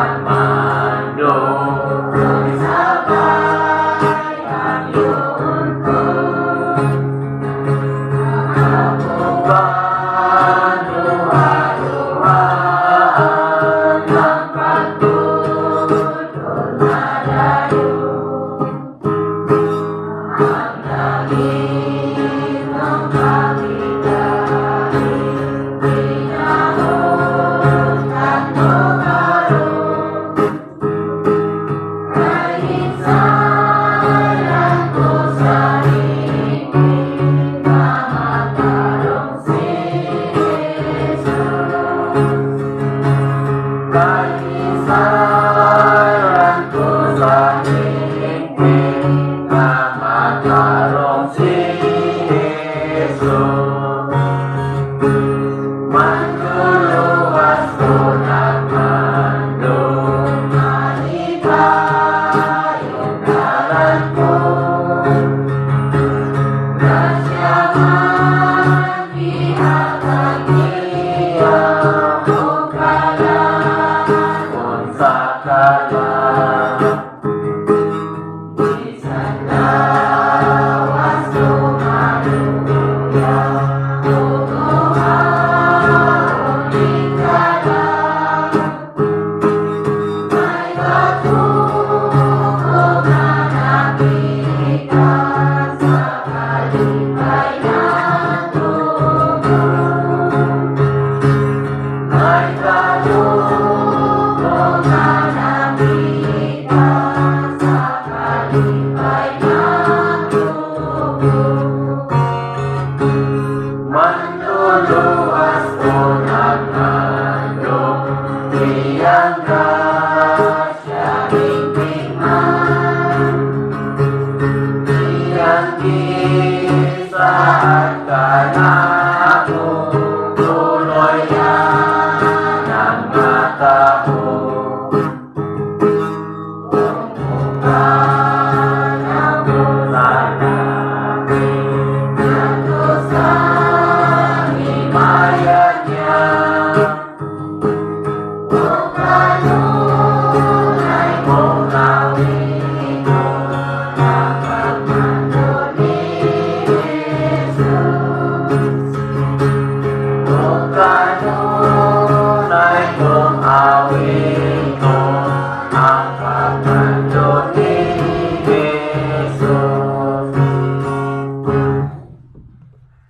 Kathmandu. Sabay ang yun ko. Uban duha-duhaan Ang pagtutol na dayon. Ang langit ang kapitain, Ginahutan mo karon. Kay hinsalan ko sa hingpit nga matarong si Jesus. Kay hinsalan ko sa hingpit nga matarong si Jesus. Manduluwas ko nagmando, Malipayong dalan ko. Grasya man gihatag niya og kalag. Unsa kalag. Bisan lawas ko maluya, tutuhaon ning kalag. May batuko nga nakita sa kalipay ng dugo. May Batuko nga nakita sa kalipay ng dugo. Manduluwas ko nagmando, iyang grasya Tingting man, iyang gisaad kanako, tuloy.